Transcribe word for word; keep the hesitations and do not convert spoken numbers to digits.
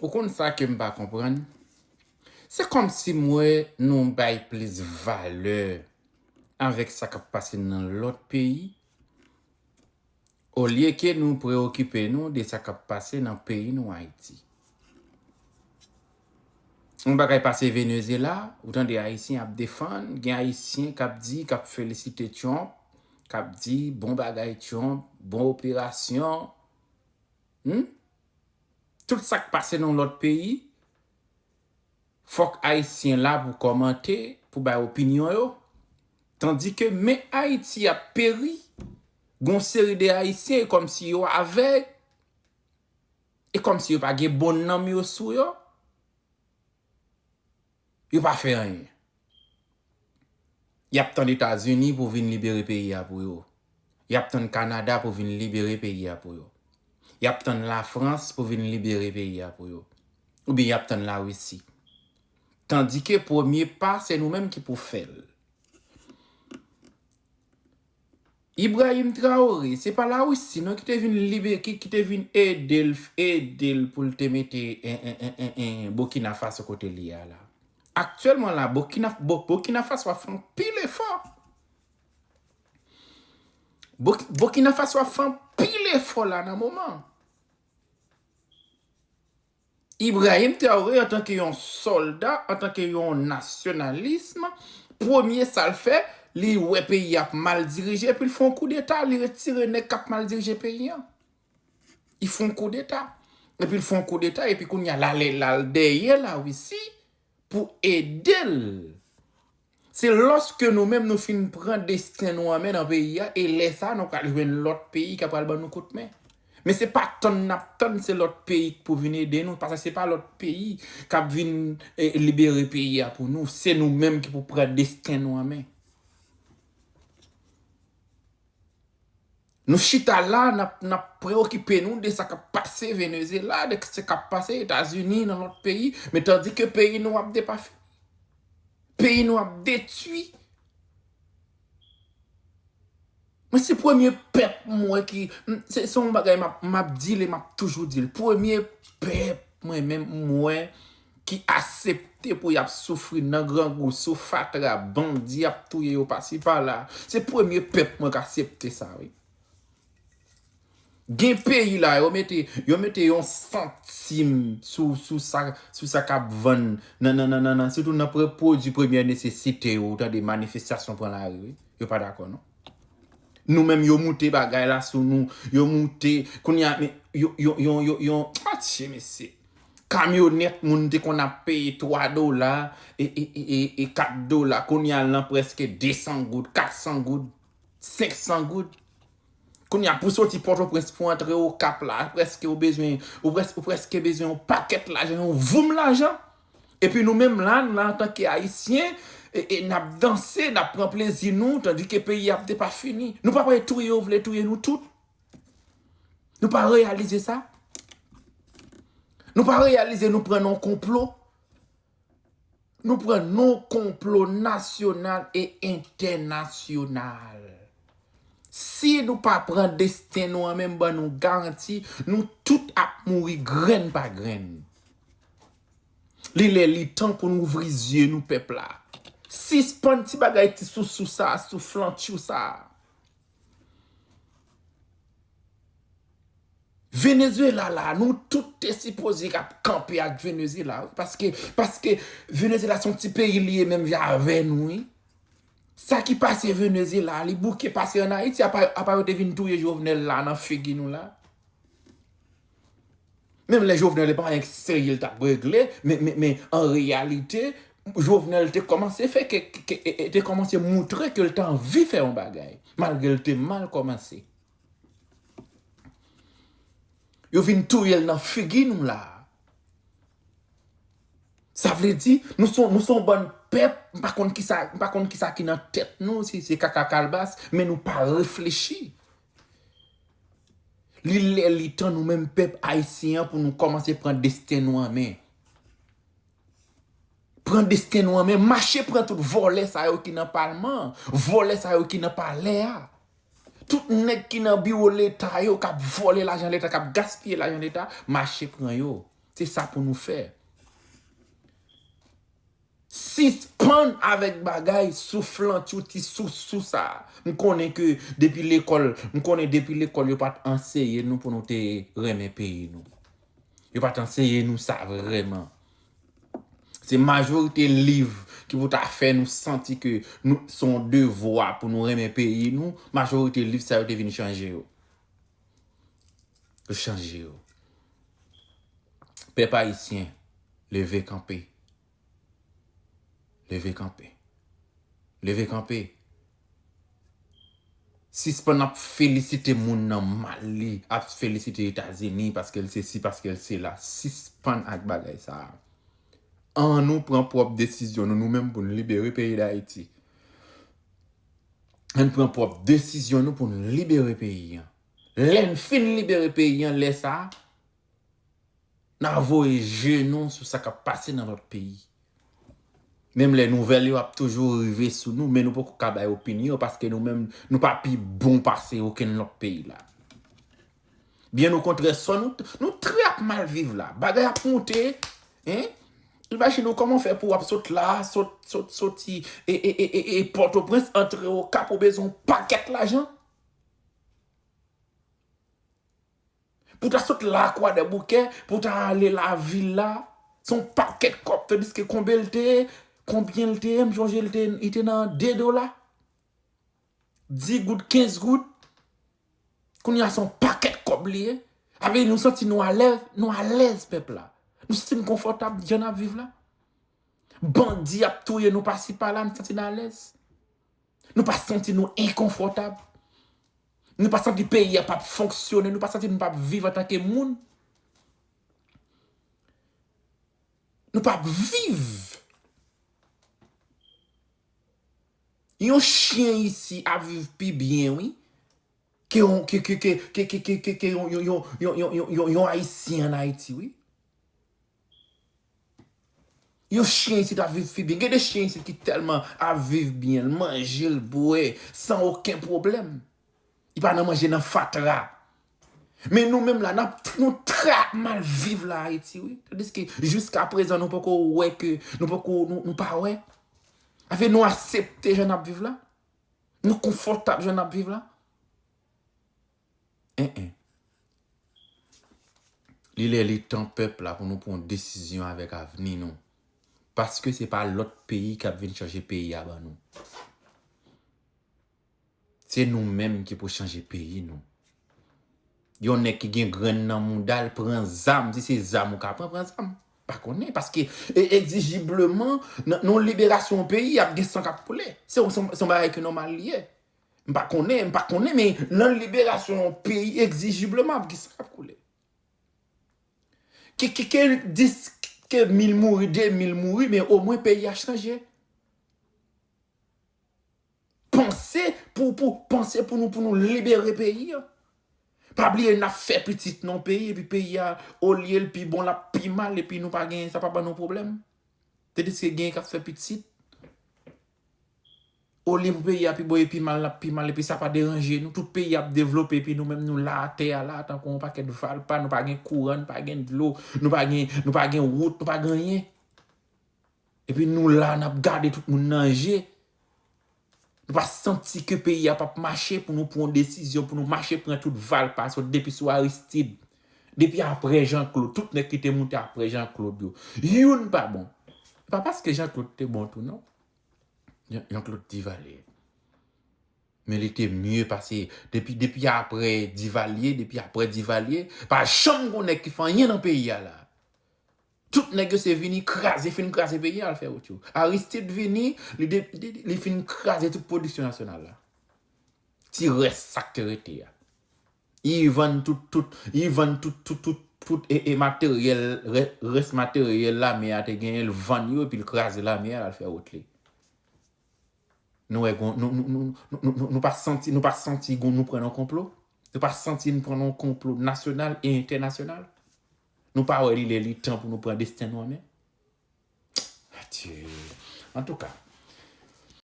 Ou konn sa ke m pa konprann? Se kòmsi m wè nou bay plis valè avèk sa k ap pase nan lòt peyi, olye ke nou preokipe nou de sa k ap pase nan peyi nou, Ayiti. Yon bagay pase Venezyela, ou tande Ayisyen ap defann, gen Ayisyen k ap di, k ap felisite Trump, k ap di, bon bagay Trump, bon operasyon. Hmm? Tout sa k pase nan lòt peyi, fòk Ayisyen la pou kòmante, pou bay opinyon yo. Tandike men Ayiti ap peri, gon seri de Ayisyen e kòmsi yo avèg, e kòmsi yo pa gen bon nanm yo sou yo. Yo pa fè anyen. Y ap tann Etazini pou vin libere peyi a pou yo. Y ap tann Kanada pou vin libere peyi a pou yo. Y ap tann Lafrans pou vin libere peyi a pou yo. Oubyen y ap tann Larisi. Tandike premye pa, se nou menm ki pou fè l. Ibrahim Traoré, se pa Larisi non ki te vin libe, ki, ki te vin ede l, ede l pou l te mete en, en, en, en, en Burkina Faso kote li a la. Aktyèlman la, Burkina, Bo- Burkina Faso ap fè anpil efò. Burk- Burkina Faso ap fè anpil efò la nan moman. Ibrahim Traoré, antanke yon sòlda, antanke yon nasyonalis, premye sa l fè, li wè peyi ap mal dirije, epi l fè yon koudeta, li retire nèg k ap mal dirije peyi an. Li fè yon koudeta. Epi l fè yon koudeta, epi kounye a l ale l al dèyè Larisi pou ede l. Se lòske nou menm nou fin pran desten nou an men nan peyi a, e lè sa a nou pral jwenn lòt peyi k ap pral ban nou kout men. Men se pa tann n ap tann se lòt peyi k pou vin ede nou, paske se pa lòt peyi k ap vin eh, libere peyi a pou nou, se nou menm ki pou pran desten nou an men. Nou chita la, n ap, n ap preokipe nou de sa k ap pase Venezyela, de sa k ap pase Etazini, nan lòt peyi, men tandike peyi nou ap depafini. Peyi nou ap detwi. Mwen se premye pèp mwen ki, m- se se yon bagay m ap, m ap di l e m ap toujou di l. Premye pèp mwen menm mwen ki aksepte pou y ap soufri nan grangou, sou fatra, bandi ap touye yo pasi pala. Se premye pèp mwen k aksepte sa, wi. Gen peyi la, yo mete, yo mete yon santim sou, sou sa, sou sa k ap vann nan, nan, nan, nan, nan, sitou nan pre- pwodui premyè nesesite yo, ou tande manifestasyon pran lari, wi. Yo pa dakò, non. Nou menm, yo moute bagay la sou nou, yo moute, kounye a, men, yo, yo, yo, yo, yo, atye, mesye. Kamyonèt, moun te konn ap peye twa dola, e, e, e, e, e kat dola, kounye a, l nan prèske de san goud, kat san goud, senk san goud. Kounye a, pou soti Pòtoprens, pou antre Okap la, prèske ou bezwen, ou près- ou prèske bezwen yon pakèt lajan, yon voum lajan. Epi nou menm la, nou la antanke Ayisyen, e, e n ap danse, n ap pran plezi nou, tandike peyi a ap depafini. Nou pa wè touye yo vle touye nou tout? Nou pa reyalize sa? Nou pa reyalize nou pran nan yon konplo? Nou pran nan yon konplo nasyonal e entènasyonal. Si nou pa pran desten nou an men, m ban nou garanti, nou tout ap mouri grenn pa grenn. Li lè li tan pou nou ouvri zye nou, pèp la. Sispann ti bagay, ti sousou sa, souflantchou sa. Venezuela la, nou tout te sipoze k ap kanpe ak Venezuela, wi, paske, paske Venezuela se yon ti peyi li ye menm jan avè nou, wi. Sa ki pase Venezuela, li bouke pase ann Ayiti, apa, apa yo te vin touye Jovenel la nan figi nou la. Menm lè Jovenel te pa anyen serye l t ap regle, men, men, men an reyalite, Jovenel te kòmanse fè ke, ke, ke, e, e, te kòmanse moutre ke l te anvi fè yon bagay, malgre l te mal kòmanse. Yo vin touye l nan figi nou la. Sa vle di, nou se, nou se yon bann pèp, m pa konn kisa, m pa konn kisa ki nan tèt nou, si se kaka kalbas, men nou pa reflechi. Li lè li tan nou menm pèp ayisyen an pou nou kòmanse pran desten nou an men. Pran desten nou an men, mache pran tout vòlè sa yo ki nan palman, vòlè sa yo ki nan palè a. Tout nèg ki nan biwo leta yo k ap vòlè lajan leta, k ap gaspiye lajan leta, mache pran yo. Se sa pou nou fè. Sispann avèk bagay souflantouti sousou sa. M konnen ke depi lekòl, m konnen depi lekòl yo pa t anseye nou pou nou te renmen peyi nou. Yo pa t anseye nou sa vrèman. Se majorite liv ki pou ta fè nou santi ke nou, se yon devwa pou nou renmen peyi nou. Majorite liv sa yo te vin chanje yo. Yo chanje yo. Pèp ayisyen, leve kanpe. Leve kanpe. Leve kanpe. Sispann ap felisite moun nan mal li, ap felisite Etazini paske l sesi, paske l sela. Sispann ak bagay sa a. Ann nou pran pwòp desizyon nou, nou menm pou n libere peyi Dayiti. Ann pran pwòp desizyon nou pou n libere peyi an. Lè n fin libere peyi an, lè sa a, n a voye je nou sou sa k ap pase nan lòt peyi. Menm lè nouvèl yo ap toujou rive sou nou, men nou poko ka bay opinyon paske nou menm, nou pa pi bon pase okenn lòt peyi la. Byen okontrè, sò nou, nou trè ap mal viv la. Bagay ap moute, en? Imajine w kòman w fè pou w ap sot la, sot, sot, soti, e, e, e, e, e Pòtoprens, antre Okap, ou bezwen yon pakèt lajan. Pou w ta sot la Kwadèboukè, pou w ta ale Lavil la, se yon pakèt kòb, tandiske konbyen l te ye, konbyen l te ye, m sonje l te, li te nan de dola. Dis goud, kenz goud. Kounye a se yon pakèt kòb li ye. Avè nou santi nou alèz, nou alèz pèp la. Nou santi n konfòtab jan n ap viv la. Bandi ap touye nou pasi pala, nou santi n alèz. Nou pa santi nou enkonfòtab. Nou pa santi peyi a p ap fonksyone, nou pa santi nou p ap viv antanke moun. Nou p ap viv. Yon chen isi ap viv pi byen, wi, ke yon, ke, ke, ke, ke, ke, ke, ke, ke yon, yon, yon, yon, yon, yon, yon, yon Ayisyen ann Ayiti, wi. Yon chen isit ap viv pi byen. Gen de chen isit ki tèlman ap viv byen, l manje, l bwè, san okenn pwoblèm. Li pa nan manje nan fatra. Men nou menm la, n ap, nou trè ap mal viv la Ayiti, wi. Tandiske jiska prezan, nou poko wè ke, nou poko, nou, nou pa wè. Afè nou aksepte jan n ap viv la. Nou konfòtab jan n ap viv la. En, en. Li lè, li tan pèp la pou nou pran yon desizyon avèk avni nou. Paske se pa lòt peyi k ap vin chanje peyi a ban nou. Se nou menm ki pou chanje peyi nou. Yon nèg ki gen grenn nan mouda l pran zam, si se zam ou ka pran, pran zam. Pa konnen, paske e, egzijibleman, nan, nan liberasyon yon peyi, ap gen san k ap koule. Se, se, se yon bagay ki nòmal li ye. M pa konnen, m pa konnen, men nan liberasyon yon peyi, egzijibleman, ap gen san k ap koule. Ke, ke, ke dis, ke mil mouri, de mil mouri, men omwen peyi a chanje. Panse pou, pou, panse pou nou, pou nou libere peyi a. Pa bliye n ap fè pitit nan peyi, epi peyi a, olye l pi bon, l ap pi mal, epi nou pa gen, sa pa ban nou pwoblèm. Tandiske gen k ap fè pitit. Olye pou peyi a pi bon, e pi mal, l ap pi mal, epi sa pa deranje nou. Tout peyi ap devlope, epi nou menm nou la atè a la, tankou yon pakèt valpa, nou pa gen kouran, nou pa gen dlo, nou pa gen, nou pa gen wout, nou pa gen anyen. Epi nou la, n ap gade tout moun nan je. Nou pa santi ke peyi a p ap mache pou nou pran yon desizyon, pou nou mache pran tout valpa, sot depi sou Aristide, depi apre Jean Claude, tout nèg ki te moute apre Jean Claude yo. Youn pa bon. E pa paske Jean Claude te bon tou, non. Jean, Jean Claude Duvalier. Men li te mye pase, depi, depi apre Duvalier, depi apre Duvalier, pa janm gon nèg ki fè anyen nan peyi a la. Tout nèg yo se vini kraze, fin kraze peyi a, al fè wout yo. Aristide vini, li, de, li, li fin kraze tout pwodiksyon nasyonal la. Ti rès sa k te rete a. Li vann tout, tout, li vann tout, tout, tout, tout, e, e materyèl, rè-, rès materyèl lame a te genyen, l vann yo, epi l kraze lame a, l al fè wout li. Nou wè, gon-, nou, nou, nou pa santi, nou pa santi gon-, nou pran nan konplo? Nou pa santi n pran nan konplo nasyonal e entènasyonal? Nou pa wè li lè li tan pou nou pran desten nou an men? Adye. Antouka,